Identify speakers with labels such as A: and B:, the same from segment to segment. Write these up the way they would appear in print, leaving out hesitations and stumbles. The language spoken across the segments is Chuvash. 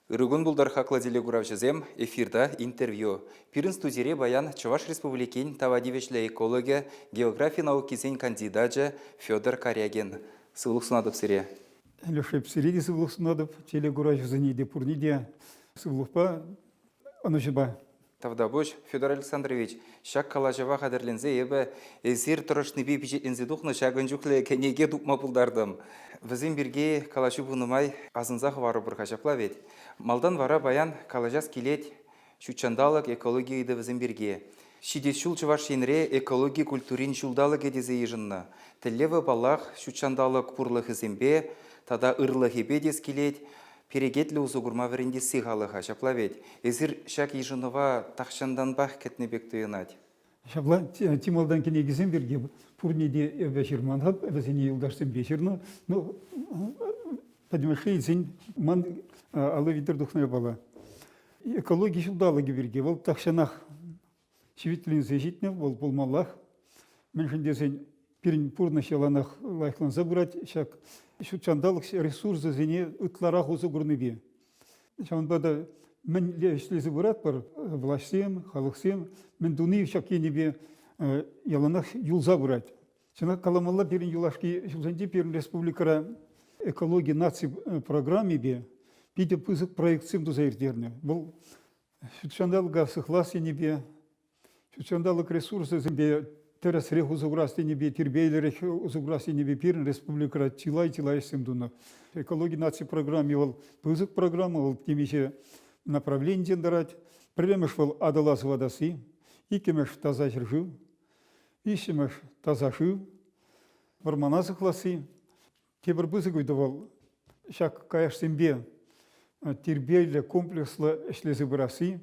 A: Ырӑ кун пултӑр, хаклӑ телекуравҫӑсем! Эфирта интервью. Пирӗн студире паян Чӑваш Республикин тава тивӗҫлӗ экологӗ, географи наукисен кандидачӗ Федор Карягин. Сывлӑх сунатӑп сире.
B: Леша, сире те сывлӑх сунатӑп, телекуравҫӑсене те пурне те сывлӑхпа, ӑнӑҫупа.
A: Тавтапуҫ, Федор Александрович. Ҫак калаҫӑва хатӗрленсе эпӗ эсир тӑрӑшнипе пичетленсе тухнӑ ҫакӑн чухлӗ кӗнеке тупма пултартӑм. Вӗсем пирки калаҫу пынӑ май асӑнса хӑварӑпӑр-ха ҫапла вӗт. Малтан вара паян калаҫас килет ҫутҫанталӑк экологи ыйтӑвӗсем пирки. Ҫитес ҫул Чӑваш Енре экологи культурин ҫулталӑкӗ тесе йышӑннӑ. Тӗллевӗ, паллах, ҫутҫанталӑк пурлӑхӗсемпе тата ырлӑхӗпе тес килет, перекетлӗ усӑ курма вӗрентесси халӑха, ҫапла вӗт? Эсир ҫак йышӑнӑва тахҫантанпах кӗтнӗ пек туйӑнать.
B: Ҫапла чи малтан кӗнекесем пирки пурне те эпӗ ҫырман-ха, вӗсене юлташсемпе ҫырнӑ. Ну, пӗтӗмӗшле илсен ман алӑ витӗр тухнӑ япала. Экологи ҫулталӑкӗ пирки вӑл тахҫанах ҫивӗтленсе ҫитнӗ, вӑл пулмаллах. Мӗншӗн тесен пирӗн пурнӑҫ яланах лайӑхланса пырать. Ҫак ҫут ҫанталӑк ресурсӗсене ытларах усӑ курнипе. Ҫавӑнпа та мӗнле ӗҫлесе пыратпӑр, влаҫсем, халӑхсем мӗн туни ҫак енӗпе яланах юлса пырать. Чӑнах каламалла, пирӗн юлашки ҫулсенче пирӗн республикӑра экологи наци программипе питӗ пысӑк проектсем туса ирттернӗ. Вӑл Ҫутҫанталӑка сыхлас енӗпе, ҫутҫанталӑк ресурсӗсемпе тӗрӗсрех усӑ курас енӗпе, тирпейлӗрех усӑ курас енӗпе пирӗн республикӑра чылай-чылай ӗҫсем тунӑ. Экологи наци программи вӑл пысӑк программа, вӑл темиҫе направленинчен тӑрать. Пӗрремӗш вӑл Атӑла сыватасси, иккӗмӗш таса ҫӗршыв, виҫҫӗмӗш таса шыв, вӑрмана сыхласси, Тепӗр пысӑк ыйту вӑл ҫак каяшсемпе тирпейлӗ, комплекслӑ ӗҫлесе пырасси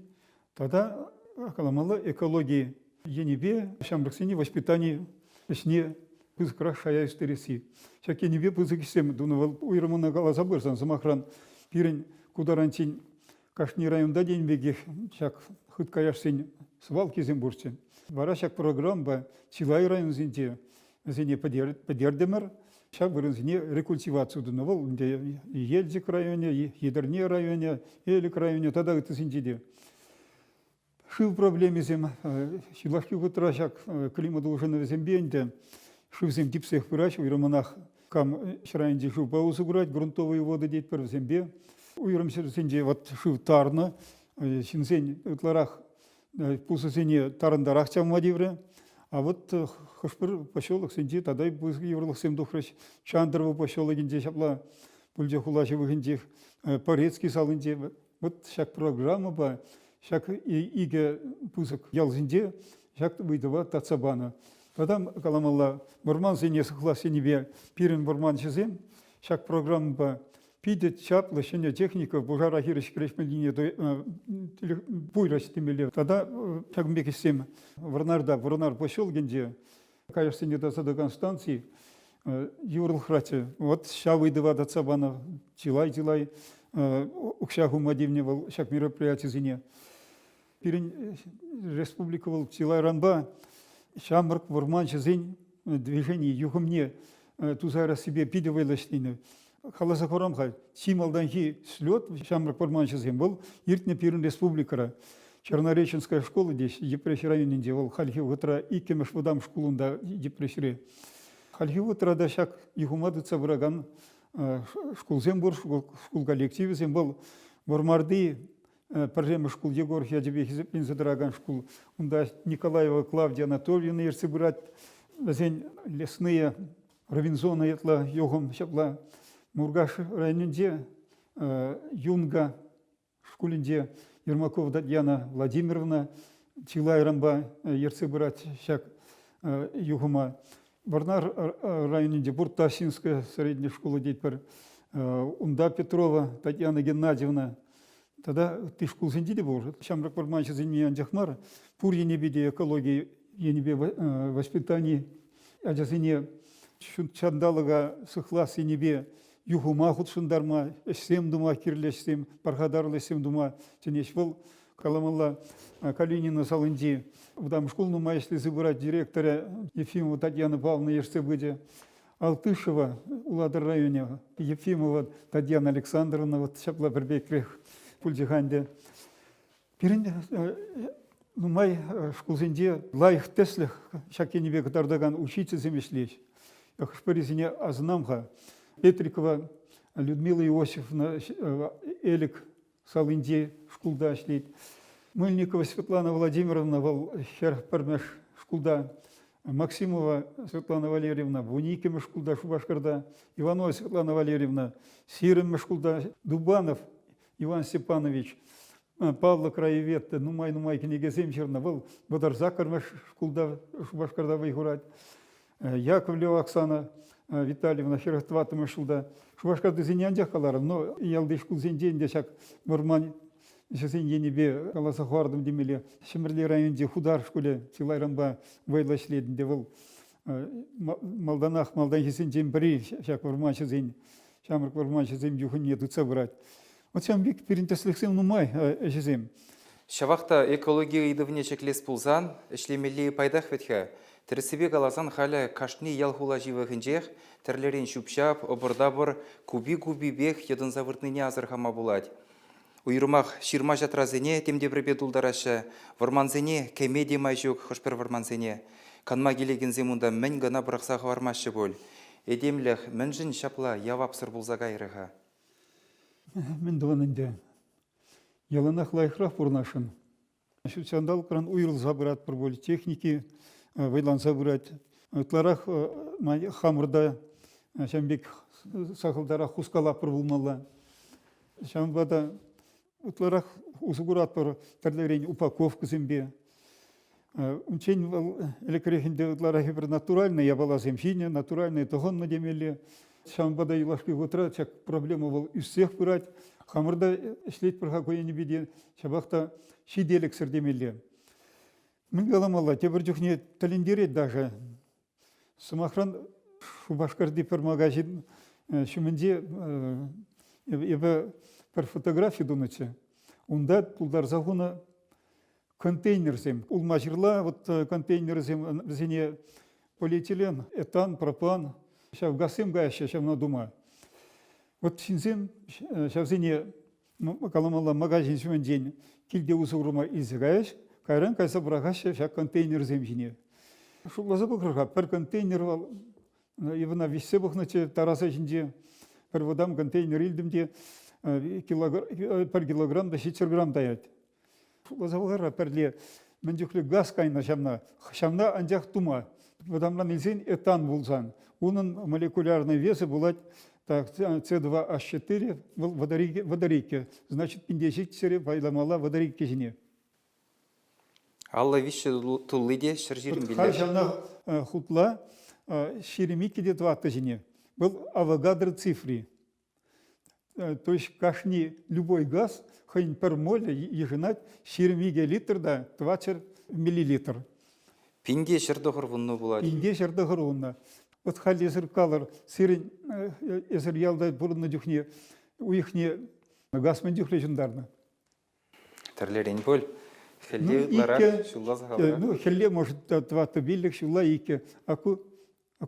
B: тата каламалла экологи енӗпе ҫамрӑксене воспитани ӗҫне пысӑкрах шая ӳстересси. Ҫак енӗпе пысӑк ӗҫсем тунӑ вӑл. Уйрӑммӑн каласа пырсан, сӑмахран, пирӗн ку таранччен кашни районта тенӗ пекех ҫак хыт каяшсен свалкисем пурччӗ. Вара ҫак программӑпа чылай районсенче вӗсене пӗтертӗмӗр. Ҫав вырӑнсене рекультиваци тунӑ. Вӑл ӗнтӗ Елчӗк районӗ, Етӗрне районӗ, Элӗк районӗ тата ыттисенче те. Шыв проблемисем юлашки вӑхӑтра ҫак климат улшӑнӑвӗсемпе ӗнтӗ шывсем типсех пыраҫ. Уйрӑммӑнах кам ҫӗр айӗнчи шывпа усӑ курать, грунтовые воды тетпӗр вӗсемпе. Уйрӑм ҫӗрсенче вот шыв тарнӑ. Ҫынсен ытларах пусӑсене тарӑнтарах чавма тиврӗ. А вот хӑш-пӗр поселоксенче тата пысӑк йывӑрлӑхсем тухрӗҫ. Чандрово поселокӗнче ҫапла пулчӗ хула ҫывӑхӗнчех, Порецкий салинче. Вот ҫак программӑпа ҫак икӗ пысӑк ялсенче ҫак ыйтӑва татса панӑ. Тата каламалла, вӑрмансене сыхлас енӗпе пирӗн вӑрманҫӑсем ҫак программӑпа питӗ чаплӑ ҫӗнӗ техника пушара хирӗҫ кӗрешмеллине пуйрӗҫ темелле. Тата ҫакӑн пек ӗҫсем Вӑрнарта, Вӑрнар поселокӗнче каяшсене тасатакан станци йывӑрлӑхраччӗ. Вот ҫав ыйтӑва татса панӑ чылай-чылай укҫа хума тивнӗ вӑл ҫак мероприятисене. Пирӗн республика вӑл чылайранпа ҫамрӑк вӑрманҫӑсен движени юхӑмне туса ярассипе питӗ вӑйлӑ ӗҫленӗ. Каласа хурам-ха, чи малтанхи слет ҫамрӑк вӑрманҫӑсем вӑл иртнӗ пирӗн республикӑра. Чернореченская школа теҫ Йӗпреҫ районӗнче вӑл хальхи вӑхӑтра иккӗмӗш вӑтам шкулунта Йӗпреҫре. Хальхи вӑхӑтра та ҫак юхӑма тытса пыракан шкулсем пур, шкул коллективӗсем вӑл Вӑрмарти пӗрремӗш шкул Егор ячӗпе хисепленсе тӑракан шкул. Унта Николаева Клавдия Анатольевна ертсе пырать. Вӗсен лесные Робинзона ятлӑ юхӑм ҫапла Муркаш районӗнче Юнга шкулӗнче Ермакова Татьяна Владимировна чылайранпа ертсе пырать ҫак юхӑма. Вӑрнар районӗнче Буртасинская средняя школа тетпӗр. Унта Петрова Татьяна Геннадьевна тата ытти шкулсенче те пур. Ҫамрӑк вӑрманҫӑсене анчах мар, пур енӗпе те экологи енӗпе воспитани ачасене ҫут ҫанталӑка сыхлас енӗпе юхӑма хутшӑнтарма, ӗҫсем тума кирлӗ ӗҫсем, пархатарлӑ ӗҫсем тума чӗнеҫ. Вӑл каламалла Калинино салинчи вӑтам шкул нумай ӗҫлесе пырать директорӗ Ефимова Татьяна Павловна ертсе пычӗ. Алтышева Улатӑр районӗ Ефимова Татьяна Александровна вот ҫапла пӗр пекрех. пулчӗ-ха ӗнтӗ. Пирӗн нумай шкулсенче лайӑх тӗслӗх ҫак енӗпе кӑтартакан учительсем ӗҫлеҫ. Хӑш-пӗрисене асӑнам-ха. Петрикова Людмила Иосифовна Элӗк салинче шкулта ӗҫлет. Мыльникова Светлана Владимировна вӑл хӗр пӗрмӗш шкулта. Максимова Светлана Валерьевна вуниккӗмӗш шкулта Шупашкарта. Иванова Светлана Валерьевна сирӗммӗш шкулта. Дубанов Иван Степанович паллӑ краевед нумай-нумай кӗнекесем ҫырнӑ. Вӑл 38-мӗш шкулта Шупашкарта вӑй хурать. Яковлева Оксана Витальевна 44-мӗш ҫулта. Шупашкартисене анчах каларӑм, но ялти шкулсенчен те ҫак вӑрман ӗҫӗсен енӗпе каласа хӑвартӑм темелле. Ҫӗмӗрле районӗнчи Хутар шкулӗ чылайранпа вӑйлӑ ӗҫлет ӗнтӗ. Вӑл малтанах малтанхисенчен пӗри ҫак вӑрманҫӑсен, ҫамрӑк вӑрманҫӑсен юхӑмне тытса пырать. Вот ҫавӑн пек пирӗн тӗслӗхсем нумай ӗҫӗсем.
A: Ҫавах та экологи ыйтӑвне ҫӗклес пулсан ӗҫлемелли пайтах вӗт-ха. Тӗрӗссипе каласан халӗ кашни ял-хула ҫывӑхӗнчех тӗрлӗрен ҫӳп-ҫап, ӑпӑр-тапӑр купи-купипех йӑтӑнса выртнине асӑрхама пулать. Уйрӑмах ҫырма-ҫатрасене темтепӗрпе тултараҫҫӗ, вӑрмансене кӗме те май ҫук хӑш-пӗр вӑрмансене. Канма килекенсем унта мӗн кӑна пӑрахса хӑвармаҫҫӗ пуль. Этемлӗх мӗншӗн ҫапла явапсӑр пулса кайрӗ-ха?
B: Мӗн тӑван ӗнтӗ? Яланах лайӑхрах пурӑнасшӑн. Ҫут ҫанталӑкран уйрӑлса пыратпӑр пуль, техники вӑйланса пырать. Ытларах хамӑрта ҫавӑн пек сахалтарах хускалатпӑр пулмалла. Ҫавӑнпа та ытларах усӑ куратпӑр тӗрлӗрен упаковкӑсемпе. Унччен вӑл ӗлӗкрех ӗнтӗ ытларах эпир натуральнӑй япаласем ҫинӗ, натуральнӑй тӑхӑннӑ темелле. Ҫавӑнпа та юлашки вӑхӑтра ҫак проблема вӑл ӳссех пырать. Хамӑр та ӗҫлетпӗр-ха ку енӗпе те, ҫапах та ҫителӗксӗр темелле. Мӗн каламалла, тепӗр чухне тӗлӗнтерет даже. Сӑмахран, Шупашкарти пӗр магазин ҫумӗнче эпӗ пӗр фотографи тунӑччӗ. Унта тултарса хунӑ контейнерсем, улма-ҫырла вот контейнерсем, вӗсене полиэтилен, этан, пропан, ҫав газсем каяҫҫӗ ҫавна тума. Вот ҫынсем ҫавсене каламалла магазин ҫумӗнчен килте усӑ курма илсе каяҫ, кайран кайса пӑрахаҫҫӗ ҫак контейнерсем ҫине. Шутласа пӑхӑр-ха, пӗр контейнер вӑл Ивана виҫсе пӑхнӑччӗ тараса ҫинче. Пӗр вӑтам контейнер илтӗм те пӗр килограмм та 700 грамм таять. Шутласа пӑхар-ха пӗрле мӗн чухлӗ газ кайнӑ ҫавна. Ҫавна анчах тума. Вӑтамран илсен этан пулсан, унӑн молекулярный весӗ пулать так, С2H4, вӑл 32. Значит, пинте ҫитсӗре пайламалла 32 ҫине.
A: 53 тулли те 120
B: Халь ҫавна хутла 22 те тӑваттӑ ҫине. Вӑл Авогадро цифри. То есть кашни любой газ хӑйӗн пӗр молӗ йышӑнать 22 литр та 400 миллилитр.
A: Пинте 190 пулать.
B: Пинте 190. Вот халь эсир калӑр, сирӗн эсир ялта пурӑннӑ чухне уйӑхне газ мӗн чухлӗ ҫунтарнӑ?
A: Тӗрлӗрен пуль. Хӗлле ытларах, ҫулла сахалрах.
B: Ну, хӗлле, может, тӑваттӑ-пиллӗк, ҫулла иккӗ. А ку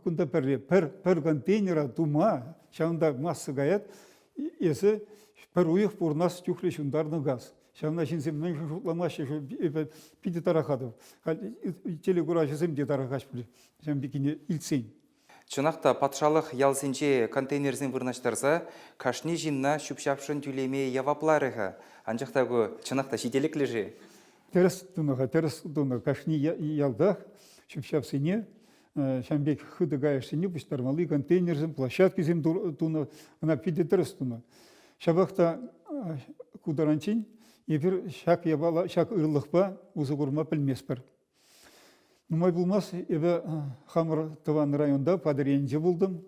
B: кунта пӗрре пӗр, пӗр контейнера тума ҫавӑнта масса каять, эсӗ пӗр уйӑх пурӑнас чухлӗ ҫунтарнӑ газ. Ҫавна ҫынсем мӗншӗн шутламаҫҫӗ, эпӗ питӗ тарӑхатӑп. Халь телекураҫӑсем те тарӑхаҫ пуль ҫавӑн пеккине илтсен.
A: Чӑнах та, патшалӑх ялсенче контейнерсем вырнаҫтарса кашни ҫынна ҫӳп-ҫапшӑн тӳлеме явапларӗ-ха. Анчах та ку чӑнах та ҫителӗклӗ-ши?
B: Тӗрӗс тунӑ-ха, тӗрӗс тунӑ. Кашни ялтах ҫӳп-ҫапсене ҫавӑн пек хытӑ каяшсене пуҫтармалли контейнерсем, площадкисем тунӑ. Ӑна питӗ тӗрӗс тунӑ. Ҫапах та ку таранччен эпир ҫак япала, ҫак ырлӑхпа усӑ курма пӗлместпӗр. Нумай пулмасть эпӗ хамӑр тӑван районта Патӑрьелӗнче пултӑм.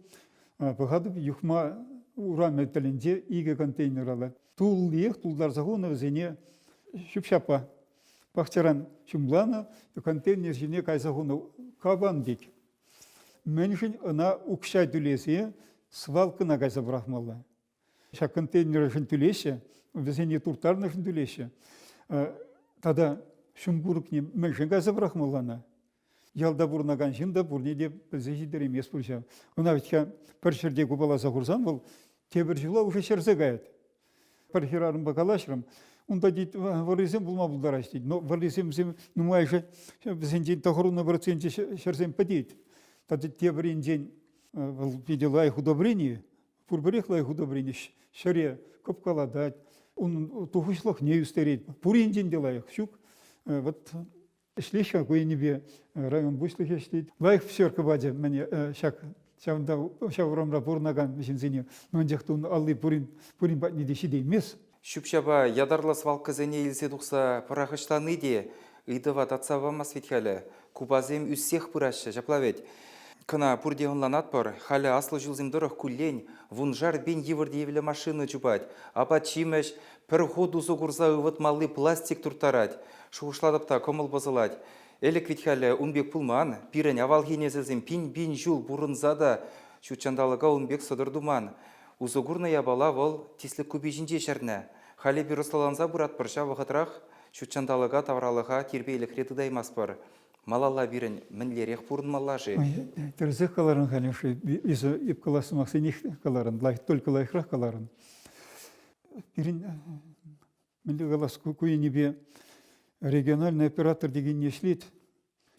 B: Пӑхатӑп, Юхма урамӗ тӗлӗнче икӗ контейнер алать. Туллиех тултарса хунӑ вӗсене ҫӳп-ҫаппа. Пахчаран ҫумланӑ, контейнер ҫине кайса хунӑ капан пек. Мӗншӗн ӑна укҫа тӳлесе свалкӑна кайса пӑрахмалла? Ҫак контейнершӗн тӳлеҫҫӗ, вӗсене турттарнӑшӑн тӳлеҫҫӗ. Тата ҫум курӑкне мӗншӗн кайса пӑрахмалла ӑна? Ялта пурӑнакан ҫын та пурне те пӗлсе ҫитереймест пуль ҫав. Ӑна вӗт-ха пӗр ҫӗрте купаласа хурсан вӑл тепӗр ҫула уже ҫӗрсе каять. Пӗр хӗрарӑмпа калаҫрӑм. Унта тет вӑррисем пулма пултараҫҫӗ тет. Но вӑррисем нумайӑшӗ вӗсенчен тӑхӑрунӑ проценчӗ ҫӗрсем пӗтет. Тата тепӗр енчен вӑл питӗ лайӑх удобрени, пурпӗрех лайӑх удобрени ҫӗре кӑпкалатать, унӑн тухӑҫлӑхне ӳстерет. Пур енчен те лайӑх. Ҫук, вот Ӗҫлет-ха ку енӗпе район пуҫлӑхӗ ӗҫлет. Лайӑх псерка пачӗ мӗне ҫак ҫавӑнта ҫав урамра пурӑнакан ҫынсене. Но анчах та ун алли пурин, пурин патне те ҫитеймест.
A: Ҫӳп-ҫапа ятарлӑ свалкӑсене илсе тухса пӑрахӑҫлани те ыйтӑва татса памасть вӗт халӗ. Купасем ӳссех пыраҫҫӗ, ҫапла вӗт. Кӑна пурте ӑнланатпӑр. Халӗ аслӑ ҫулсем тӑрӑх куллен вуншар пин йывӑр тиевлӗ машина чупать. Апат-ҫимӗҫ пӗр хут усӑ курса ывӑтмалли пластик турттарать. Шухӑшлатӑп та кӑмӑл пӑсӑлать. Ӗлӗк вӗт халӗ ун пек пулман. Пирӗн авалхи несӗлсем пин-пин ҫул пурӑнса та ҫут ҫанталӑка ун пек сӑтӑр туман. Усӑ курнӑ япала вӑл тислӗк купи ҫинче ҫӗрнӗ. Халӗ эпир ӑслӑланса пыратпӑр ҫав вӑхӑтрах ҫут ҫанталӑка тавралӑха тирпейлӗхре тытаймастпӑр. Малалла пирӗн мӗнлерех пурӑнмалла-ши?
B: Тӗрӗсех каларӑн, Халюша. Эсӗ эп калас сӑмахсенех каларӑн, только лайӑхрах каларӑн. Пирӗн мӗнле калас ку енӗпе региональный оператор текенни ӗҫлет.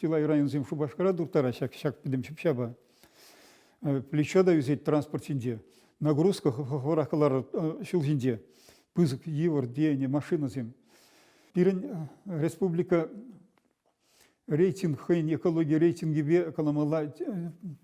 B: Чылай районсем Шупашкара турттараҫҫӗ ҫак, ҫак пӗтӗм ҫӳп-ҫапа. Плечо та ӳсет транспорт ҫинче. Нагрузка хӑвӑрах кӑларӑр ҫул ҫинче. Пысӑк, йывӑр тиенӗ машинӑсем. Пирӗн республика рейтинг хӑйӗн экологи рейтингӗпе каламалла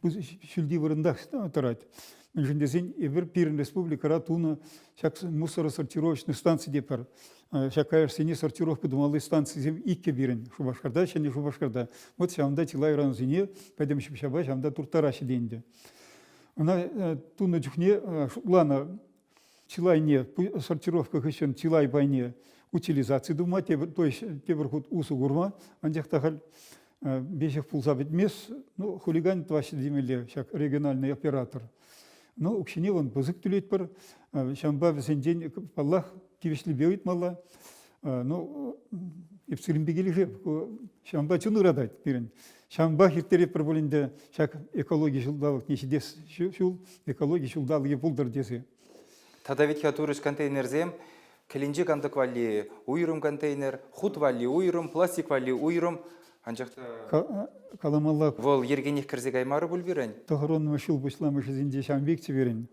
B: ҫӳлти вырӑнтах тӑрать. Мӗншӗн тесен эпир пирӗн республикӑра тунӑ ҫак мусоросортировочный станци те пӗр. Ҫак каяшсене сортировка тумалли станцисем иккӗ пирӗн Шупашкарта, Ҫӗнӗ Шупашкарта. Вот ҫавӑнта чылай районсене пӗтӗм ҫӳп-ҫапа ҫавӑнта турттараҫҫӗ те ӗнтӗ. Ӑна тунӑ чухне шутланӑ чылайне сортировка хыҫҫӑн чылай пайне утилизаци тума, тепӗр, то есть тепӗр хут усӑ курма, анчах та халь веҫех пулса пӗтмест. Ну, хулиган тӑваҫҫӗ темелле ҫак региональный оператор. Ну, укҫине вон пысӑк тӳлетпӗр. Ҫавӑнпа вӗсенчен, паллах, тивӗҫлипе ыйтмалла. Ну, эп сирӗнпе килӗшеп. Ҫавӑнпа чун ыратать пирӗн. Ҫавӑнпах ирттеретпӗр пулин те ҫак экологи ҫулталӑкне ҫитес ҫул экологи ҫулталӑкӗ пултӑр тесе.
A: Тата вӗт-ха турӗҫ контейнерсем кӗленче кантӑк валли уйрӑм контейнер, хут валли уйрӑм, пластик валли уйрӑм. Анчах та
B: каламалла.
A: Вӑл йӗркенех кӗрсе каймарӗ пуль пирӗн.
B: Тӑхӑрвуннӑмӗш ҫул пуҫламӑшӗсенче ҫавӑн пекчӗ пирӗн.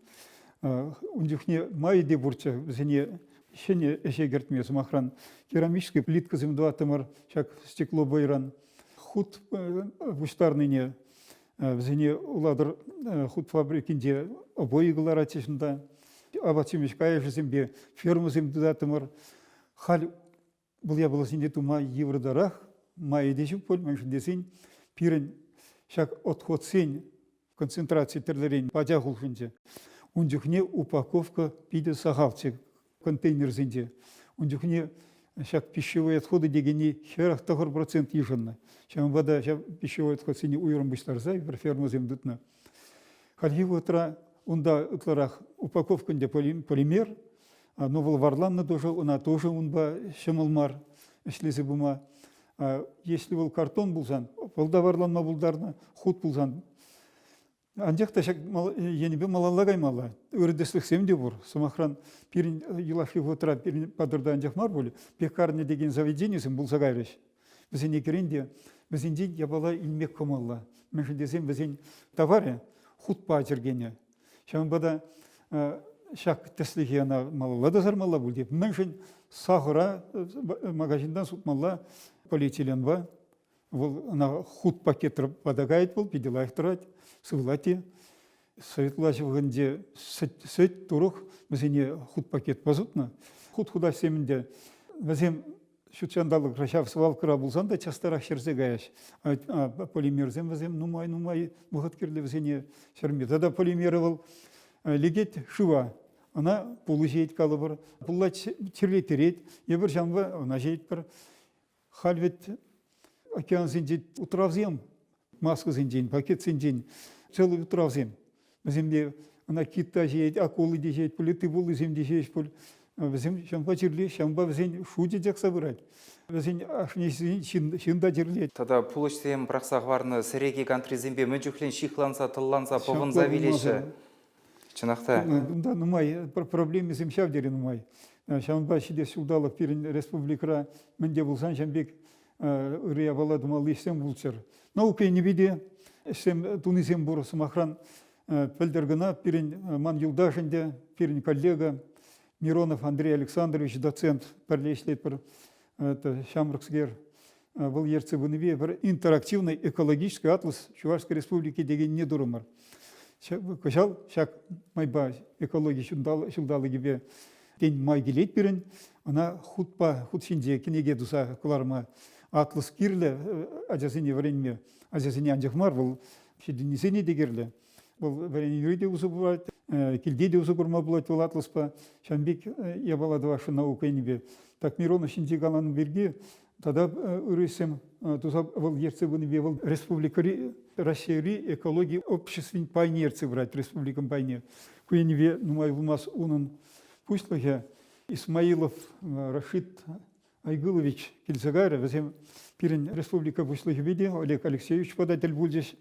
B: Ун чухне майӗ те пурччӗ вӗсене ҫӗнӗ ӗҫе кӗртме. Сӑмахран, керамический плиткӑсем тӑваттӑмӑр ҫак стеклобойран. Хут пуҫтарнине вӗсене Улатӑр хут фабрикинче обои кӑларатчӗҫ унта. Апат-ҫимӗҫ каяшӗсемпе фермӑсем тытаттӑмӑр. Халь вӑл япаласене тума йывӑртарах, майӗ те ҫук пуль, мӗншӗн тесен пирӗн ҫак отходсен концентраци тӗрлӗрен пачах улшӑнчӗ. Ун чухне упаковка питӗ сахалччӗ контейнерсенче. Ун чухне ҫак пищевые отходы текенни 49% йышӑннӑ. Ҫавӑнпа та ҫав пищевой отходсене уйрӑм пуҫтарса пӗр фермӑсем тытнӑ. Хальхи вӑхӑтра унта ытларах упаковка ӗнтӗ полимер, но вӑл варланнӑ тоже, ӑна тоже унпа ҫӑмӑл мар ӗҫлесе пыма. Если вӑл картон пулсан, вӑл та варланма пултарнӑ, хут пулсан. Анчах та ҫак енӗпе малалла каймалла. Ырӑ тӗслӗхсем те пур. Сӑмахран, пирӗн юлашки вӑхӑтра пирӗн патӑрта анчах мар пуль, пекарня текен заведенисем пулса кайрӗҫ. Вӗсене кӗрен те вӗсенчен япала илме кӑмӑллӑ. Мӗншӗн тесен вӗсен таварӗ хутпа чӗркенӗ. Ҫавӑнпа та ҫак тӗслӗхе ӑна малалла та сармалла пуль теп. Мӗншӗн сахӑра магазинтан сутмалла полиэтиленпа? Вӑл ӑна хут пакетпа та каять вӑл, питӗ лайӑх тӑрать, сывлать те. Совет влаҫӗ вӑхӑтӗнче сӗт, сӗт, турӑх вӗсене хут пакетпа сутнӑ. Хут хутаҫсем ӗнтӗ вӗсем ҫут ҫанталӑкра ҫав свалкӑра пулсан та частарах ҫӗрсе каяҫ. Полимерсем вӗсем нумай-нумай вӑхӑт кирлӗ вӗсене ҫӗрме. Тата полимерӗ вӑл лекет шыва. Ӑна пулӑ ҫиет калӑпӑр. Пулла чирлеттерет. Эпир ҫавӑнпа ӑна ҫиетпӗр. Халь вӗт океансенче утравсем маскӑсенчен, пакетсенчен целый утравсем. Вӗсемпе ӑна кит та ҫиет, акула те ҫиет пуль, ытти пуллисем те ҫиеҫ пуль. Вӗсем ҫавӑнпа чирлеҫ, ҫавӑнпа вӗсен шучӗ чакса пырать. Вӗсен ашне ҫын, ҫын та чирлет.
A: Тата пулӑҫсем пӑрахса хӑварнӑ сӗреке кантрисемпе мӗн чухлӗн ҫыхланса, тӑлланса, пӑвӑнса вилеҫҫӗ. Чӑнах та.
B: Унта нумай проблемисем ҫав тери нумай. Ҫавӑнпа ҫитес ҫулталӑк пирӗн республикӑра мӗн те пулсан ҫавӑн пек ырӑ япала тумалли ӗҫсем пулччӑр. Наука енӗпе те ӗҫсем тунисем пур. Сӑмахран, пӗлтӗр кӑна пирӗн ман юлташ ӗнтӗ, пирӗн коллега Миронов Андрей Александрович доцент пӗрле ӗҫлетпӗр. Ҫамрӑкскер вӑл ертсе пынипе пӗр интерактивный экологический атлас Чувашской Республики текенни турӑмӑр. Кӑҫал ҫак майпа экологи ҫулталӑкӗпе тен май килет пирӗн, ӑна хутпа хут ҫинче кӗнеке туса кӑларма атлас кирлӗ ачасене вӗренме. Ачасене анчах мар, вӑл ҫитӗннисене те кирлӗ. Вӑл вӗренӳре те усӑ пулать, килте те усӑ курма пулать вӑл атласпа. Ҫавӑн пек япала тӑвасшӑн наука енӗпе. Так Миронов ҫинче каланӑ пирки тата ырӑ ӗҫсем туса вӑл ертсе пынипе вӑл республикӑри Раҫҫейри экологи обществин пайне ертсе пырать, республикӑн пайне. Ку енӗпе нумай пулмасть унӑн пуҫлӑхӗ Исмаилов Рашид Айгылович килсе кайрӗ. Вӗсем пирӗн республика пуҫлӑхӗпе те Олег Алексеевичпа та тӗл пулчӗҫ.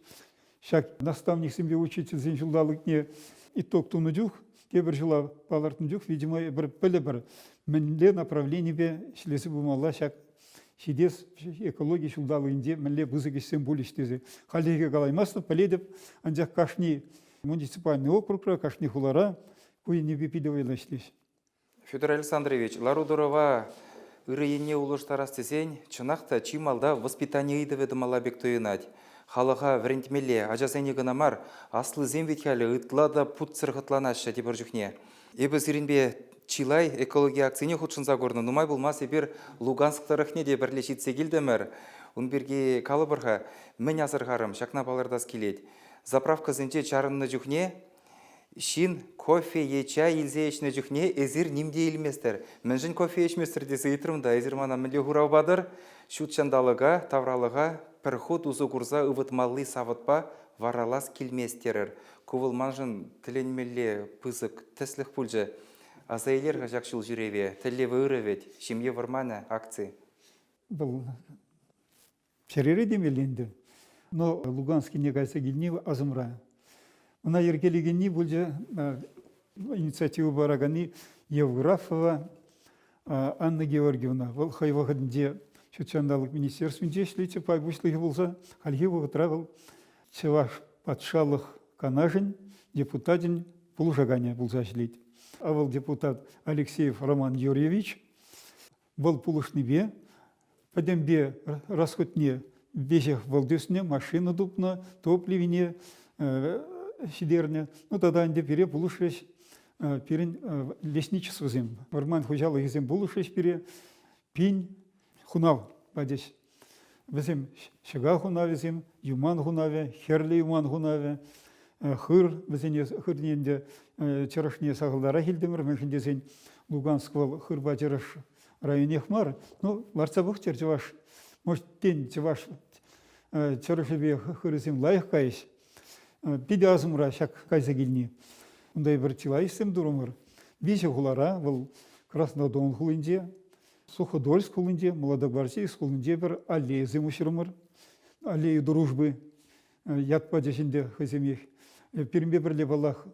B: Ҫак наставниксемпе учительсен ҫулталӑкне итог тунӑ чух, тепӗр ҫула палӑртнӑ чух, видимо, эпир пӗлӗпӗр, мӗнле направленипе ӗҫлесе пымалла ҫак ҫитес экологи ҫулталӑкӗнче мӗнле пысӑк ӗҫсем пулӗҫ тесе. Хальлӗхе калаймастӑп, пӗлетӗп, анчах кашни муниципальный округра, кашни хулара ку енӗпе питӗ вӑйлӑ ӗҫлеҫ.
A: Федор Александрович, лару-тӑрӑва ырӑ енне улӑштарас тесен чӑнах та чи малта воспитани ыйтӑвӗ тӑмалла пек туйӑнать. Халӑха вӗрентмелле, ачасене кӑна мар, аслисем вӗт халӗ ытла та путсӗр хӑтланаҫҫӗ тепӗр чухне. Эпӗ сирӗнпе чылай экологи акцине хутшӑнса курнӑ. Нумай пулмасть эпир Луганск тӑрӑхне те пӗрле ҫитсе килтӗмӗр. Ун пирки калӑпӑр-ха, мӗн асӑрхарӑм, ҫакна палӑртас килет. Заправкӑсенче чарӑннӑ чухне Ҫын кофе е чай илсе ӗҫнӗ чухне эсир ним те илместӗр. Мӗншӗн кофе ӗҫместӗр тесе ыйтрӑм та эсир мана мӗнле хурав патӑр? Ҫут ҫанталӑка, тавралӑха пӗр хут усӑ курса ывӑтмалли савӑтпа варалас килмест терӗр. Ку вӑл маншӑн тӗлӗнмелле пысӑк тӗслӗх пулчӗ. Аса илер-ха ҫак ҫул ҫӳреве. Тӗллевӗ ырӑ вӗт. Ҫемье вӑрманӗ акци.
B: Вӑл Чӗрере темелле ӗнтӗ. Но Луганскине кайса килни асӑмра. Ӑна йӗркелекенни пулчӗ инициатива параканни Евграфова Анна Георгиевна. Вӑл хӑй вӑхӑтӗнче ҫут ҫанталӑк министерствинче ӗҫлетчӗ пай пуҫлӑхӗ пулса. Хальхи вӑхӑтра вӑл Чӑваш патшалӑх канашӗн депутачӗн пулӑшаканӗ пулса ӗҫлет. А вӑл депутат Алексеев Роман Юрьевич. Вӑл пулӑшнипе пӗтӗмпе расходне веҫех вӑл тӳснӗ, машина тупнӑ, топливине ҫитернӗ. Ну тата ӗнтӗ пире пулӑшрӗҫ пирӗн лесничествӑсем, вӑрман хуҫалӑхӗсем пулӑшрӗҫ пире. Пин хунав пачӗҫ. Вӗсем ҫӑка хунавӗсем, юман хунавӗ, хӗрлӗ юман хунавӗ, хыр, вӗсене хырне ӗнтӗ чӑрӑшне сахалтарах илтӗмӗр, мӗншӗн тесен Луганск вӑл хырпа чӑрӑш районех мар. Ну, лартса пӑхчӑр чӑваш, может, тен, чӑваш чӑрӑшӗпе хырӗсем лайӑх кайӗҫ. Питӗ асӑмра ҫак кайса килни. Унта эпир чылай ӗҫсем турӑмӑр. Виҫӗ хулара, вӑл Краснодон хулинче, Суходольск хулинче, Молодогвардейск хулинче пӗр аллейӑсем уҫрӑмӑр. Аллея дружбы ят пачӗҫ ӗнтӗ хӑйсемех. Пирӗнпе пӗрле, паллах,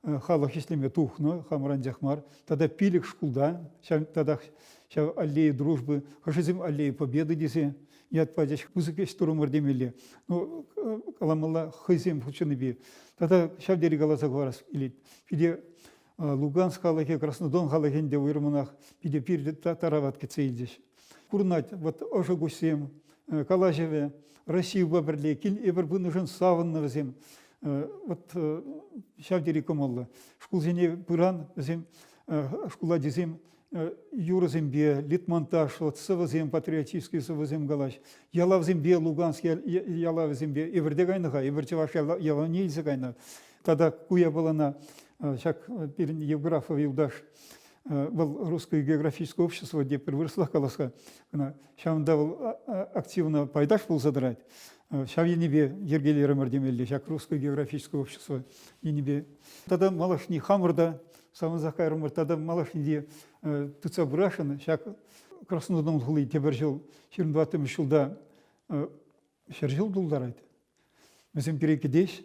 B: халӑх ӗҫлеме тухнӑ, хамӑр анчах мар. Тата пилӗк шкулта ҫав, татах ҫав аллея дружбы, хӑшӗсем аллея победы тесе ят пачӗҫ. Пысӑк ӗҫ турӑмӑр темелле. Ну, каламалла, хӑйсем хутшӑннипе. Тата ҫав тери каласа хӑварас килет. Питӗ Луганск халӑхӗ, Краснодон халӑхӗ ӗнтӗ уйрӑммӑнах питӗ пир тарават кӗтсе илчӗҫ. Курӑнать, вот ӑшӑ куҫсем, калаҫӑвӗ Российӑпа пӗрле кил эпир пынӑшӑн савӑннӑ вӗсем. Вот ҫав тери кӑмӑллӑ. Шкулсене пыран вӗсем, шкул ачисем юрӑсемпе, литмонтаж, вот сӑвӑсем, патриотический сӑвӑсем калаҫ. Ялавсемпе, Луганск ялавӗсемпе эпир те кайнӑ-ха, эпир чӑваш ялавне илсе кайнӑ. Тата ку япалана ҫак пирӗн Евграфов юлташ вӑл Русское географическое общество деп пӗр вырӑслах калас-ха кӑна. Ҫавӑнта вӑл активно пайташ пулса тӑрать. Ҫав енӗпе йӗркелерӗмӗр темелле ҫак Русское географическое общество енӗпе. Тата малашне хамӑр та савӑнсах кайрӑмӑр. Тата малашне те тытса пырасшӑн ҫак Краснодон хули тепӗр ҫул, 24-мӗш ҫулта 100 ҫул тултарать. Вӗсем пире кӗтеҫ.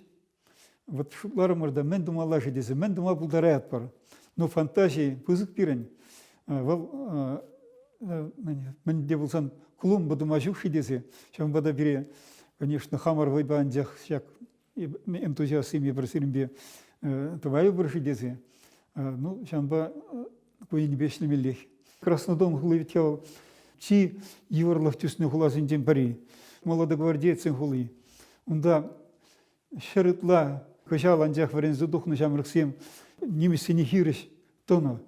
B: Вот шутларӑмӑр та, мӗн тумалла-ши тесе, мӗн тума пултараятпӑр. Но фантазии пысӑк пирӗн. Вӑл мӗн те пулсан клумба тума ҫук-ши тесе. Ҫавӑнпа та пире, конечно, хамӑр вӑйпа анчах ҫак энтузиастсем эпир сирӗнпе тӑвайӑпӑр-ши тесе. Ну, ҫавӑнпа ку енӗпе ӗҫлемеллех. Краснодон хули вӗт вӑл чи йывӑрлӑх тӳснӗ хуласенчен пӗри. Молодогвардеецсен хули. Унта 100 ытла кӑҫал анчах вӗренсе тухнӑ ҫамрӑксем нимӗҫсене хирӗҫ тӑнӑ.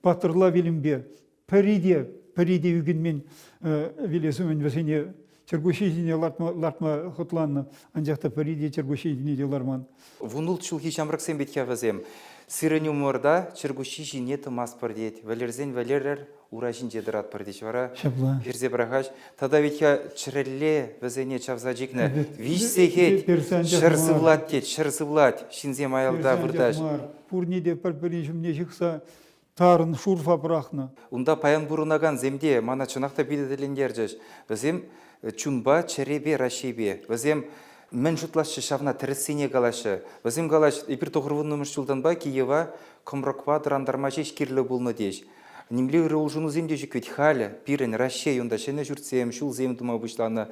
B: Паттӑрла вилӗмпе пӗри те, пӗри те ӳкӗнмен вилес умӗн вӗсене чӗркуҫҫи ҫине лартма, лартма хӑтланнӑ, анчах та пӗри те чӗркуҫҫи ҫине те ларман.
A: Вунулт ҫулхи ҫамрӑксем вӗт-ха вӗсем. Сирӗн умӑрта чӗркуҫҫи ҫине тӑмастпӑр тет. Вӗлерсен вӗлерӗр, ура ҫинче тӑратпӑр тет вара.
B: Ҫапла.
A: Персе пӑрахаҫ. Тата вӗт-ха чӗрелле вӗсене чавса чикнӗ. Виҫ сехет ҫӗр сывлать тет, ҫӗр сывлать. Ҫынсем аялта выртаҫ.
B: Мар. Пурне те пӗр-пӗрин ҫумне ҫыхса тарӑн шурфа пӑрахнӑ.
A: Унта паян пурӑнакансем те мана чӑнах та питӗ тӗлӗнтерчӗҫ. Вӗсем чунпа, чӗрепе Раҫҫейпе. Вӗсем мӗн шутлаҫҫӗ ҫавна тӗрӗссине калаҫҫӗ. Вӗсем калаҫ, эпир 90-мӗш ҫултанпа Киева кӑмрӑкпа тӑрантарма ҫеҫ кирлӗ пулнӑ теҫ. Нимле ырӑ улшӑнусем те ҫук вӗт халӗ пирӗн Раҫҫей унта ҫӗнӗ ҫуртсем, ҫулсем тума пуҫланӑ.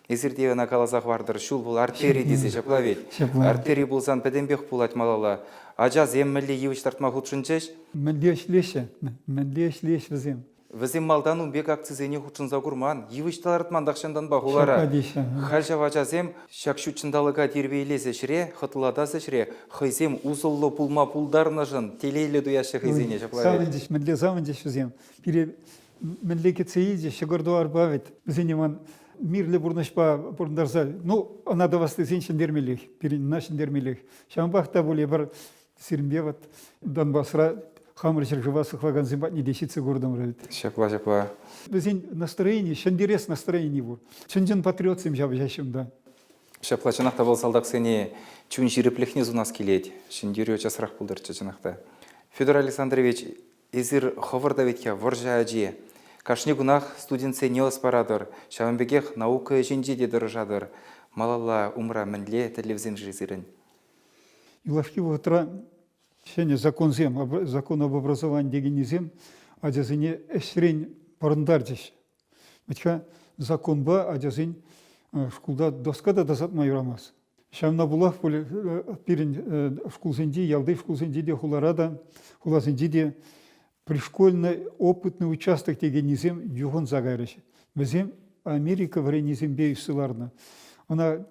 A: Эсир те ӑна каласа хӑвартӑр, ҫул вӑл артери тесе ҫапла вӗт.
B: Ҫапла.
A: Артери пулсан пӗтӗмпех пулать малалла. Ачасем мӗнле йывӑҫ лартма хутшӑнчӗҫ?
B: Мӗнле ӗҫлеҫҫӗ? Мӗнле ӗҫлеҫ вӗсем?
A: Вӗсем малтан ун пек акцисене хутшӑнса курман, йывӑҫ та лартман тахҫантанпа хулара.
B: Ҫапла теҫҫӗ.
A: Халь ҫав ачасем ҫак ҫут ҫанталӑка тирпейлес ӗҫре, хӑтлӑлатас ӗҫре хӑйсем усӑллӑ пулма пултарнӑшӑн телейлӗ туяҫҫӗ хӑйсене ҫапла вӗт.
B: Савӑнчӗҫ, мӗнле савӑнчӗҫ вӗсем. Пире мӗнле кӗтсе илчӗҫ ҫӑкӑр-тӑварпа вӗт. Вӗсене ман мирлӗ пурнӑҫпа пурӑнтарса, ну, ӑна тӑвас тесен ҫӗнтермеллех, пирӗн ӑна ҫӗнтермеллех. Ҫавӑнпах та пулӗ пӗр Сирӗнпе вот Донбасра хамӑр ҫӗршыва сыхлакансем патне те ҫитсе куртӑмӑр вӗт.
A: Ҫапла, ҫапла.
B: Вӗсен настроени, ҫӗнтерес настроени пур. Чӑн-чӑн патриотсем ҫапӑҫаҫҫӗ унта.
A: Ҫапла, чӑнах та вӑл салтаксене чун ҫирӗплӗхне сунас килет. Ҫӗнтерӳ часрах пултӑрччӗ, чӑнах та. Федор Александрович, эсир хӑвӑр та вӗт-ха вӑрҫӑ ачи. Кашни кунах студентсене ӑс паратӑр, ҫавӑн пекех наука ӗҫӗнче те тӑрӑшатӑр. Малалла умра мӗнле тӗллевсем-ши сирӗн?
B: Юлашки вӑхӑтра ҫӗнӗ законсем, закон об образовании текеннисем ачасене ӗҫрен пӑрӑнтарчӗҫ. Вӗт-ха законпа ачасен шкулта доска та тасатма юрамасть. Ҫавна пулах пуль пирӗн шкулсенчи, ялти шкулсенче те, хулара та, хуласенче те пришкольный опытный участок текеннисем юхӑнса кайрӗҫ. Вӗсем Америка вӗреннисемпе ӳссе ларнӑ. Ӑна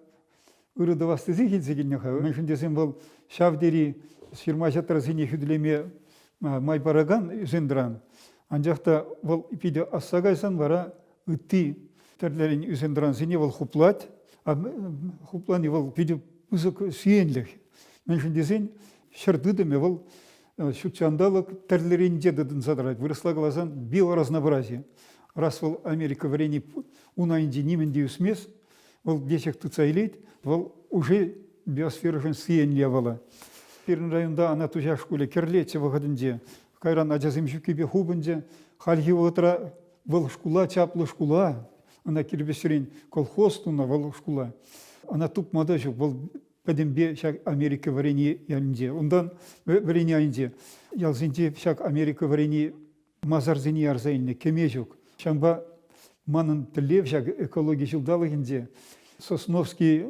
B: ырӑ тӑвас тесех илсе килнӗ-ха. Мӗншӗн тесен вӑл ҫав тери ҫырма-ҫатрасене хӳтӗлеме май паракан ӳсен-тӑран. Анчах та вӑл питӗ асса кайсан вара ытти тӗрлӗрен ӳсен-тӑрансене вӑл хуплать. Хуплани вӑл питӗ пысӑк сиенлӗх. Мӗншӗн тесен ҫӗр тытӑмӗ вӑл ҫут ҫанталӑк тӗрлӗренте тытӑнса тӑрать. Вырӑсла каласан биоразнообразие. Раз вӑл Америка вӗрени ун айӗнче нимӗн те ӳсмест, вӑл веҫех тытса илет, вӑл уже биосферӑшӑн сиенлӗ япала. Пирӗн районта Анат Туҫа шкулӗ кӗрлетчӗ вӑхӑтӗнче. Кайран ачасем ҫуккипе хупӑнчӗ. Хальхи вӑхӑтра вӑл шкула, чаплӑ шкула, ӑна кирпӗчрен колхоз тунӑ вӑл шкула. Ӑна тупма та ҫук. Вӑл пӗтӗмпе ҫак Америка вӗрени ялӗнче. Унтан вӗрени айӗнче ялсенче ҫак Америка вӗрени масарсене ярса илнӗ, кӗме ҫук. Ҫавӑнпа манӑн тӗллев ҫак экологи ҫулталӑкӗнче Сосновский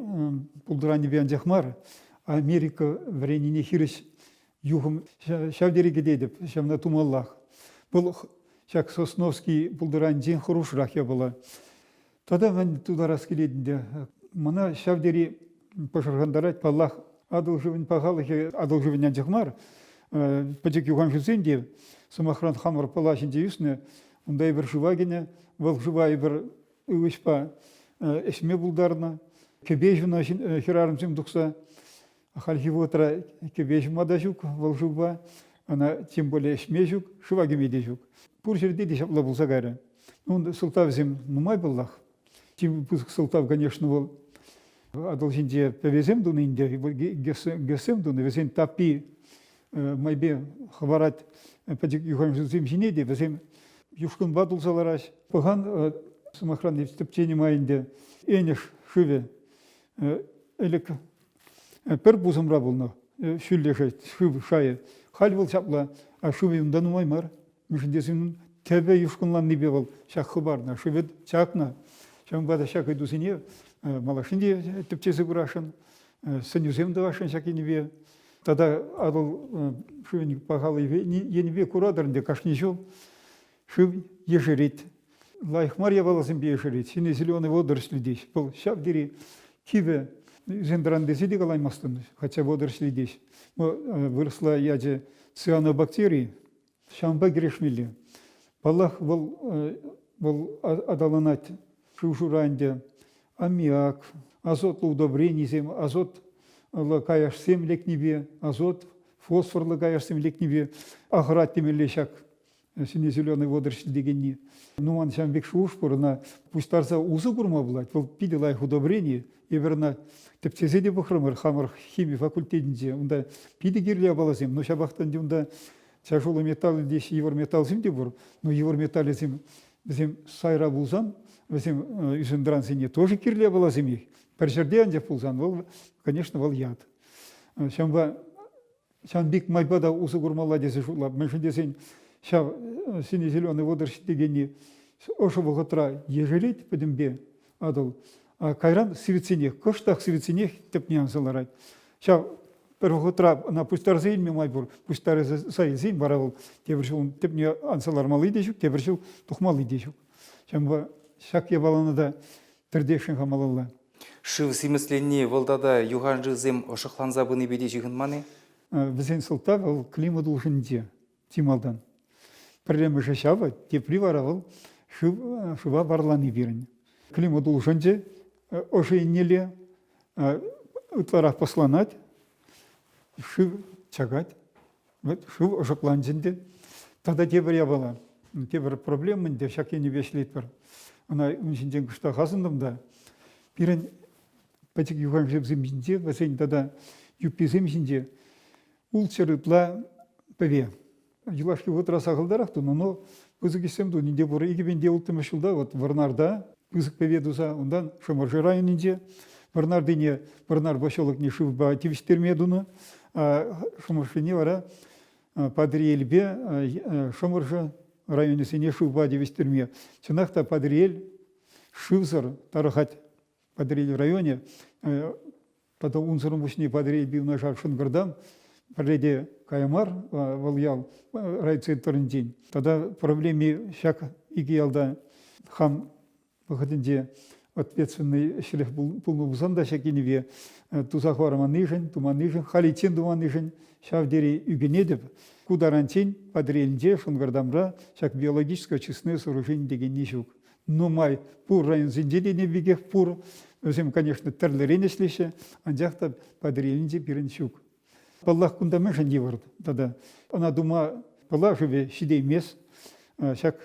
B: пултӑранӗпе анчах мар, Америка вӗренине хирӗҫ юхӑм ҫав тери кӗтетӗп, ҫавна тумаллах. Вӑл ҫак Сосновский пултӑранӗнчен хӑрушрах япала. Тата мӗн тутарас килет ӗнтӗ? Мана ҫав тери пӑшӑрхантарать, паллах, Атӑл шывӗн пахалӑхӗ Атӑл шывӗн анчах мар, пӗчӗк юханшывсен те, сӑмахран, хамӑр Пӑла ҫинче ӳснӗ, унта эпир шыва кӗнӗ, вӑл шыва эпир ывӑҫпа ӗҫме пултарнӑ, кӗпе ҫуна хӗрарӑмсем тухса. Хальхи вӑхӑтра кӗпе ҫума та ҫук вӑл шывпа, ӑна тем более ӗҫме ҫук, шыва кӗме те ҫук. Пур ҫӗрте те ҫапла пулса кайрӗ. Ну, сӑлтавсем нумай паллах. Чи пысӑк сӑлтав, конечно, вӑл Атӑл ҫинче пӗвесем туни ӗнтӗ, ГЭСсем тунӑ, вӗсен таппи майпе хӑварать пӗчӗк юханшывсем ҫине те, вӗсем юшкӑнпа тулса лараҫ. Пӑхан, сӑмахран, тӗпченӗ май ӗнтӗ Энӗш шывӗ ӗлӗк пӗр пусӑмра пулнӑ ҫӳллӗшӗ шыв шайӗ. Халь вӑл ҫапла, а шывӗ унта нумай мар. Мӗншӗн тесен тӗпӗ юшкӑнланнипе вӑл ҫак хӑпарнӑ, шывӗ чакнӑ. Ҫавӑнпа та ҫак ыйтусене малашне те тӗпчесе пырасшӑн, сӗнӳсем тӑвасшӑн ҫак енӗпе. Тата Атӑл шывӗн пахалӑхӗ енӗпе куратӑр ӗнтӗ кашни ҫул шыв ешерет. Лайӑх мар япаласемпе ешерет. Сине-зеленый водоросли теҫ. Вӑл ҫав тери кивӗ ӳсентӑран тесе те калаймастӑн, хотя водоросли теҫ. Вырӑсла ячӗ цианобактерии. Ҫавӑнпа кӗрешмелле. Паллах, вӑл, вӑл аталанать шыв-шура ӗнтӗ. Аммиак, азотлӑ удобренисем, азотлӑ каяшсем лекнипе, азот, фосфорлӑ каяшсем лекнипе ахӑрать темелле ҫак сине-зеленый водоросль текенни. Ну, ман ҫавӑн пек шухӑш пур, ӑна пуҫтарса усӑ курма пулать. Вӑл питӗ лайӑх удобрени. Эпир ӑна тӗпчесе те пӑхрӑмӑр хамӑр хими факультетӗнче. Унта питӗ кирлӗ япаласем, но ҫапах та ӗнтӗ унта тяжелый металл теҫҫӗ, йывӑр металлсем те пур. Но йывӑр металлӗсем вӗсем сайра пулсан, вӗсем ӳсентӑрансене тоже кирлӗ япаласемех. Пӗр ҫӗрте анчах пулсан вӑл, конечно, вӑл ят. Ҫавӑнпа ҫавӑн пек майпа та усӑ курмалла тесе шутлап. Мӗншӗн тесен ҫав сине-зеленый водоросль текенни ӑшӑ вӑхӑтра ешерет пӗтӗмпе Атӑл. А кайран сивӗтсенех, кӑштах сивӗтсенех тӗпне анса ларать. Ҫав пӗр вӑхӑтра ӑна пуҫтарса илме май пур. Пуҫтарса илсен вара вӑл тепӗр ҫул тӗпне анса лармалли те ҫук, тепӗр ҫул тухмалли те ҫук. Ҫавӑнпа ҫак япалана та тӗртесшӗн-ха малалла.
A: Шыв симӗсленни вӑл тата юханшывсем ӑшӑхланса пынипе те ҫыхӑнман-и?
B: Вӗсен сӑлтавӗ вӑл климат улшӑнчӗ чи малтан. Пӗрремӗшӗ ҫавӑ, тепри вара вӑл шыв, шыва варлани пирӗн. Климат улшӑнчӗ, ӑшӑ еннелле ытларах пӑсланать, шыв чакать. Вӑт шыв ӑшӑкланчӗ ӗнтӗ. Тата тепӗр япала, тепӗр проблема ӗнтӗ ҫак енӗпе ӗҫлетпӗр. Ӑна ун ҫинчен кӑштах асӑнтӑм та. Пирӗн пӗчӗк юханшывсем ҫинче, вӗсен тата юпписем ҫинче ултҫӗр ытла пӗве. Юлашки вӑхӑтра сахалтарах тунӑ, но пысӑк ӗҫсем туни те пур. 2006 ҫулта вот Вӑрнарта пысӑк пӗве туса, унтан Шӑмӑршӑ районӗнче Вӑрнартине, Вӑрнар поселокне шывпа тивӗҫтерме тунӑ. Шӑмӑршӑне вара Патӑрьелпе Шӑмӑршӑ районӗсене шывпа тивӗҫтерме. Чӑнах та Патӑрьел шывсӑр тарӑхать. Патӑрьел районӗ тата унсӑрӑн пуҫне Патӑрьелпе юнашар Шӑнкӑртам пӗрре те кая мар вӑл ял райцентрӗнчен. Тата проблеми ҫак икӗ ялта хам вӑхӑтӗнче ответственнӑй ӗҫлӗх пулнӑ пулсан та ҫак енӗпе туса хӑварманнишӗн, туманнишӗн, халиччен туманнишӗн ҫав тери ӳкӗнетӗп. Ку таранччен Патӑрьелӗнче, Шӑнкӑртамра ҫак биологическое очистное сооружение текенни ҫук. Нумай пур районсенче тенӗ пекех пур. Вӗсем, конечно, тӗрлӗрен ӗҫлеҫҫӗ, анчах та Патӑрьелӗнче пирӗн ҫук. Паллах, кунта мӗншӗн йывӑр тата? Ӑна тума Пӑла шывӗ ҫитеймест. Ҫак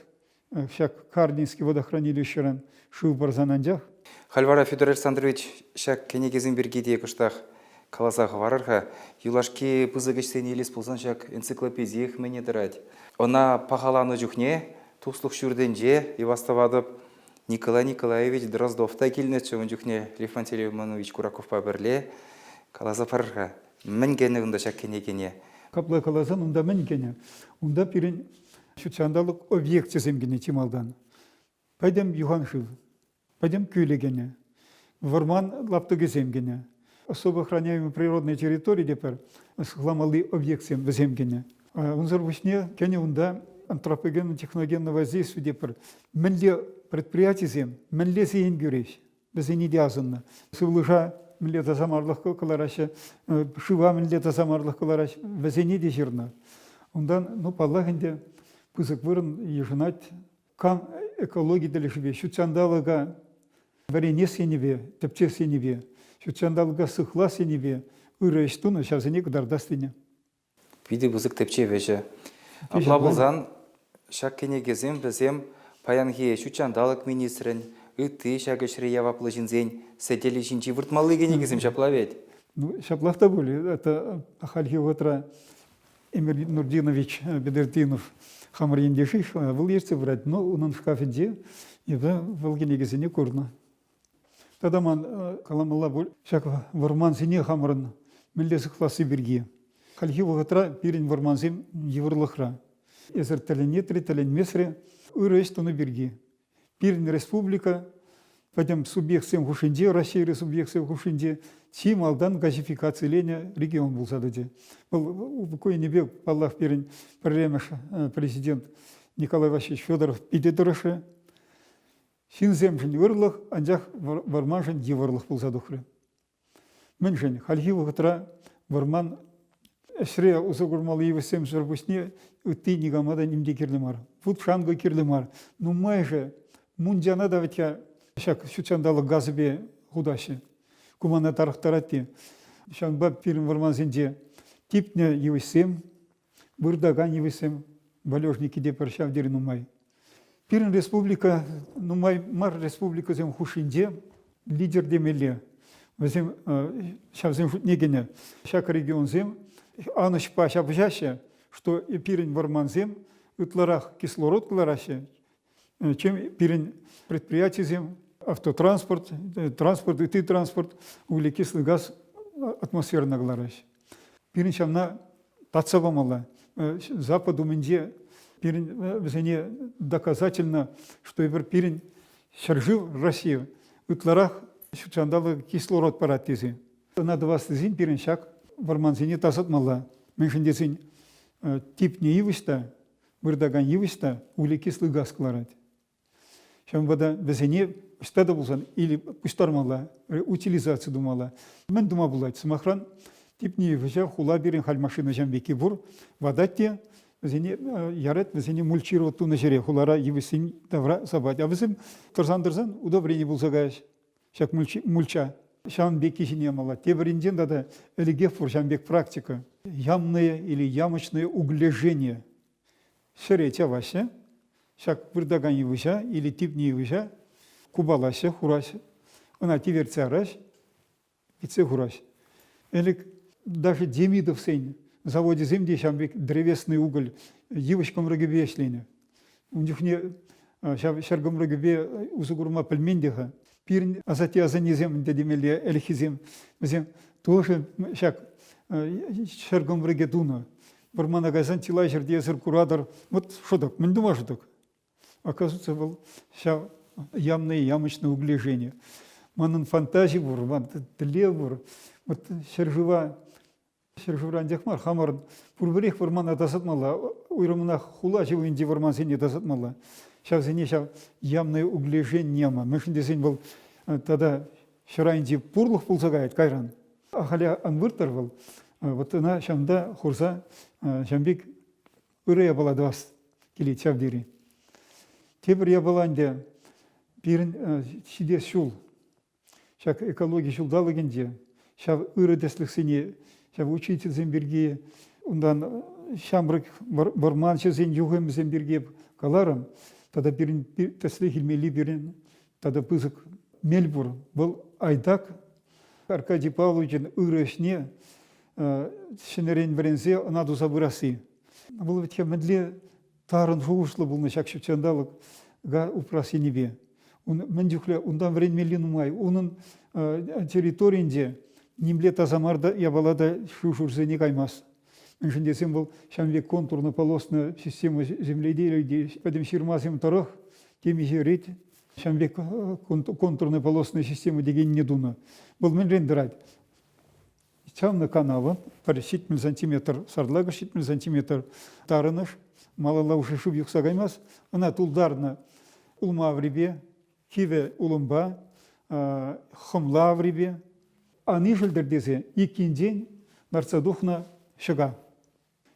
B: ҫак Карлинский водохранилищӗрен шыв парсан анчах.
A: Халь вара, Федор Александрович, ҫак кӗнекесем пирки те кӑштах каласа хӑварӑр-ха. Юлашки пысӑк ӗҫсене илес пулсан ҫак энциклопедиех мӗне тӑрать. Ӑна пахаланӑ чухне Туслӑх ҫуртӗнче, астӑватӑп, Николай Николаевич Дроздов та килнӗччӗ ун чухне Лев Пантелеймонович Кураковпа пӗрле. Каласа парӑр-ха, мӗн кӗнӗ унта ҫак кӗнекене?
B: Капла каласан унта мӗн кӗнӗ? Унта пирӗн ҫутҫанталӑк объекчӗсем кӗнӗ чи малтан. Пӗтӗм юханшыв, пӗтӗм кӳлӗ кӗнӗ, вӑрман лаптӑкӗсем кӗнӗ. Особо охраняемые природные территории те пӗр сыхламалли объектсем вӗсем кӗнӗ. Унсӑр пуҫне кӗнӗ унта антропогенно-техногенное воздействие те пӗр мӗнле предприятисем мӗнле сиен кӳреҫ, вӗсене те асӑннӑ. Сывлӑша мӗнле тасамарлӑх кӑлараҫҫӗ, шыва мӗнле тасамарлӑх кӑлараҫҫӗ, вӗсене те ҫырнӑ. Унтан, ну, паллах ӗнтӗ, пысӑк вырӑн йышӑнать кам экологи тӗлӗшӗпе, ҫутҫанталӑка вӗренес енӗпе, тӗпчес енӗпе, ҫутҫанталӑка сыхлас енӗпе ырӑ ӗҫ тунӑ, ҫавсене кӑтартас тенӗ.
A: Питӗ пысӑк тӗпчев ӗҫӗ. Апла пулсан ҫак кӗнекесем вӗсем паянхи ҫутҫанталӑк министрӗн, ытти ҫак ӗҫре яваплӑ ҫынсен сӗтелӗ ҫинчи выртмалли кӗнекесем ҫапла вӗт?
B: Ну, ҫаплах та пулӗ. Это хальхи вӑхӑтра Эмир Нурдинович Бедертдинов хамӑр ентешех, вӑл ертсе пырать, но унӑн шкафӗнче эпӗ вӑл кӗнекесене курнӑ. Тата ман каламалла пуль, ҫак вӑрмансене хамӑрӑн мӗнле сыхласси пирки. Хальхи вӑхӑтра пирӗн вӑрмансем йывӑрлӑхра. Эсир тӗлӗнетре, тӗлӗнмесре ырӑ ӗҫ тунӑ пирки. Пирӗн республика пӗтӗм субъектсем хушшинче, Раҫҫейри субъектсем хушшинче чи малтан газификациленӗ регион пулса тӑчӗ. Вӑл ку енӗпе, паллах, пирӗн пӗрремӗш президент Николай Васильевич Федоров питӗ тӑрӑшрӗ. Ҫынсемшӗн ырлӑх, анчах вӑрманшӑн йывӑрлӑх пулса тухрӗ. Мӗншӗн хальхи вӑхӑтра вӑрман ӗҫре усӑ курмалли йывӑҫсемсӗр пуҫне ытти никама та ним те кирлӗ мар. Вут-шанкӑ кирлӗ мар. Нумайӑшӗ мунчана та вӗт-ха ҫак ҫутҫанталӑк газӗпе хутаҫҫӗ. Ку мана тарӑхтарать те. Ҫавӑнпа пирӗн вӑрмансенче типнӗ йывӑҫсем, выртакан йывӑҫсем, валежники те пӗр ҫав тери нумай. Пирӗн республика нумай мар республикӑсем хушшинче лидер темелле. Вӗсем ҫавсен шутне кӗнӗ. Ҫак регионсем анӑҫпа ҫапӑҫаҫҫӗ, что пирӗн вӑрмансем ытларах кислород кӑлараҫҫӗ, чем пирӗн предприятисем, автотранспорт, транспорт, ытти транспорт углекислый газ атмосферӑна кӑлараҫҫӗ. Пирӗн ҫавна татса памалла. Запад умӗнче пирӗн вӗсене доказательно, что эпир пирӗн ҫӗршыв Россия ытларах ҫутҫанталӑк кислород парать тесе. Ӑна тӑвас тесен пирӗн ҫак вӑрмансене тасатмалла. Мӗншӗн тесен типнӗ йывӑҫ та, выртакан йывӑҫ та углекислый газ кӑларать. Ҫавӑнпа та вӗсене ӑҫта та пулсан или пуҫтармалла, утилизаци тумалла. Мӗн тума пулать? Сӑмахран, типнӗ йывӑҫа хула пирӗн халь машина ҫам пекки пур, ватать те вӗсене ярать, вӗсене мульчировать тунӑ ҫӗре хулара йывӑҫсен тавра сапать. А вӗсем тӑрсан-тӑрсан удобрени пулса каяҫ. Ҫак мульча ҫавӑн пекки ҫине ямалла. Тепӗринчен тата ӗлӗкех пур ҫавӑн пек практика. Ямное или ямочное углежение. Ҫӗре чаваҫҫӗ, ҫак выртакан йывӑҫа или типнӗ йывӑҫа купалаҫҫӗ, хураҫҫӗ. Ӑна тивертсе яраҫ, витсе хураҫ. Ӗлӗк даже Демидовсен завочӗсем те ҫавӑн пек древесный уголь йывӑҫ кӑмрӑкӗпе ӗҫленӗ. Ун чухне ҫав ҫӗр кӑмрӑкӗпе усӑ курма пӗлмен те-ха. Пирӗн асатте-асаннесем ӗнтӗ темелле ӗлӗкхисем, вӗсем тоже ҫак ҫӗр кӑмрӑкӗ тунӑ. Вӑрмана кайсан чылай ҫӗрте эсир куратӑр, вот шӑтӑк, мӗн тума шӑтӑк? Оказывается, вӑл ҫав ямное ямочное углежение. Манӑн фантази пур, ман тӗллев пур. Вот ҫӗршыва ҫӗршывра анчах мар, хамӑрӑн пурпӗрех вӑрмана тасатмалла, уйрӑммӑнах хула ҫывӑхӗнчи вӑрмансене тасатмалла. Ҫавсене ҫав ямное углежение яма. Мӗншӗн тесен вӑл тата ҫӗр айӗнчи пурлӑх пулса каять кайран. Ахале ан вырттӑр вӑл. Вот ӑна ҫавӑнта хурса ҫавӑн пек ырӑ япала тӑвас килет ҫав тери. Тепӗр япала ӗнтӗ пирӗн ҫитес ҫул ҫак экологи ҫулталӑкӗнче ҫав ырӑ тӗслӗхсене, ҫав учительсем пирки, унтан ҫамрӑк вӑрманҫӑсен юхӑмӗсем пирки каларӑм. Тата пирӗн тӗслӗх илмелли пирӗн тата пысӑк мел пур. Вӑл Айдак Аркадий Павловичӑн ырӑ ӗҫне ҫӗнӗрен вӗренсе ӑна туса пырасси. Вӑл вӗт-ха мӗнле тарӑн шухӑшлӑ пулнӑ ҫак ҫутҫанталӑка упрас енӗпе. Ун, мӗн чухлӗ унтан вӗренмелли нумай. Унӑн территорийӗнче нимле таса мар та япала та шыв-шурсене каймасть. Мӗншӗн тесен вӑл ҫавӑн пек контурно-полосная система земледелия пӗтӗм ҫырмасем тӑрӑх темиҫе рет ҫавӑн пек контурно-полосная система текенне тунӑ. Вӑл мӗнрен тӑрать? Чавнӑ канава пӗр 70 сантиметр сарлакӑш, 70 сантиметр тарӑнӑш, малалла уже шыв юхса каймасть. Ӑна тултарнӑ улма аврипе, кивӗ улӑмпа, хӑмла аврипе. Ан ишӗлтӗр тесе ик енчен лартса тухнӑ ҫӑка.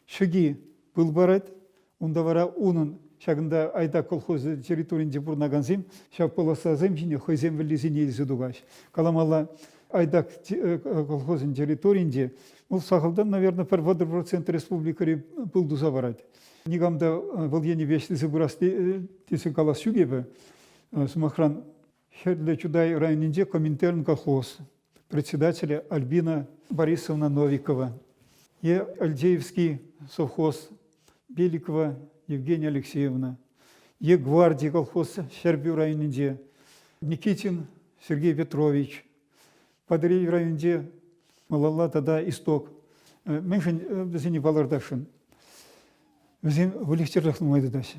B: Ҫӑки пыл парать, унта вара унӑн ҫакӑнта Айдак колхоз территорийӗнче пурӑнакансем ҫав полосасем ҫине хӑйсем вӗллисене илсе тухаҫ. Каламалла, Айдак колхозӗн территорийӗнче вӑл сахалтан, наверное, пӗр 30% республикӑри пыл туса парать. Никам та вӑл енӗпе ӗҫлесе пырас тесе калас ҫук эпӗ. Сӑмахран, Хӗрлӗ Чутай районӗнче Коминтерн колхоз председателӗ Альбина Борисовна Новикова е Альдеевский совхоз Беликова Евгения Алексеевна е Гварди колхоз Ҫӗрпӳ районӗнче Никитин Сергей Петрович Патӑрьел районӗнче малалла тата Исток. Мӗншӗн вӗсене палӑртасшӑн? Вӗсем выльӑх-чӗрлӗх нумай тытаҫҫӗ.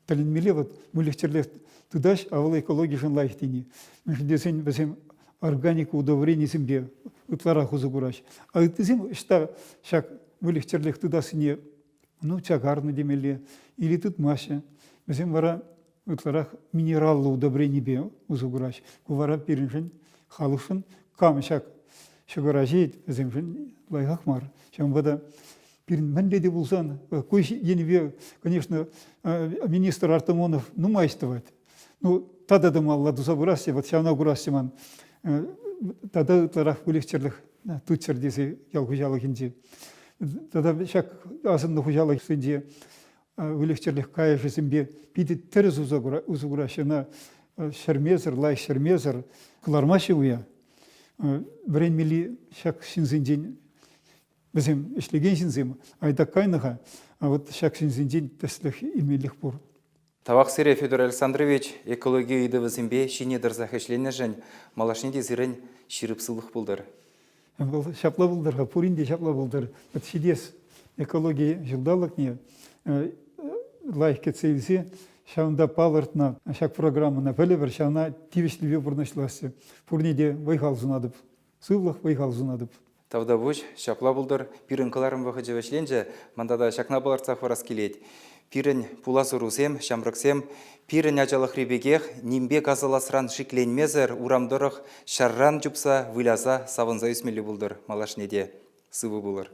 B: Тӗлӗнмелле вот выльӑх-чӗрлӗх тытаҫ, а вӑл экологишӗн лайӑх тени. Мӗншӗн тесен вӗсем органика удобренисемпе ытларах усӑ кураҫ. А ыттисем ӑҫта ҫак выльӑх-чӗрлӗх тытассине ну, чакарнӑ темелле или тытмаҫҫӗ. Вӗсем вара ытларах минераллӑ удобренипе усӑ кураҫ. Ку вара пирӗншӗн, халӑхшӑн, кам ҫак ҫӑкӑра ҫиет, вӗсемшӗн лайӑхах мар. Ҫавӑнпа та пирӗн мӗнле те пулсан, ку енӗпе, конечно, министр Артамонов нумай ӗҫ тӑвать. Ну, тата та малалла туса пырасчӗ, вот ҫавна курасчӗ ман. Тата ытларах выльӑх-чӗрлӗх тытчӑр тесе ял хуҫалӑхӗнче. Тата ҫак асӑннӑ хуҫалӑхсенче выльӑх-чӗрлӗх кайӑшӗсемпе питӗ тӗрӗс усӑ кураҫҫӗ. Ӑна ҫӗрмесӗр, лайӑх ҫӗрмесӗр кӑлармаҫҫӗ уя. Вӗренмелли ҫак ҫынсенчен вӗсем ӗҫлекен ҫынсем айта кайнӑ-ха, а вот ҫак ҫынсенчен тӗслӗх илмеллех пур.
A: Тавах сире, Федор Александрович, экологи ыйтӑвӗсемпе ҫине тӑрсах ӗҫленӗшӗн малашне те сирӗн ҫирӗп сывлӑх пултӑр.
B: Вӑл ҫапла пултӑр-ха, пурин те ҫапла пултӑр. Вот ҫитес экологи ҫулталӑкне лайӑх кӗтсе илсе ҫавӑнта палӑртнӑ ҫак программӑна пӗлӗпӗр, ҫавна тивӗҫлипе пурнӑҫласчӗ. Пурне те вӑй-хал сунатӑп. Сывлӑх, вӑй-хал сунатӑп.
A: Тавтапуҫ, ҫапла пултӑр. Пирӗн кӑларӑм вӑхӑчӗ вӗҫленчӗ. Ман тата ҫакна палӑртса хӑварас килет. Пирӗн пулас ӑрусем, ҫамрӑксем пирӗн ачалӑхри пекех нимпе касӑласран шикленмесӗр урам тӑрӑх ҫарран чупса, выляса, савӑнса ӳсмелле пултӑр малашне те. Сывӑ пулӑр.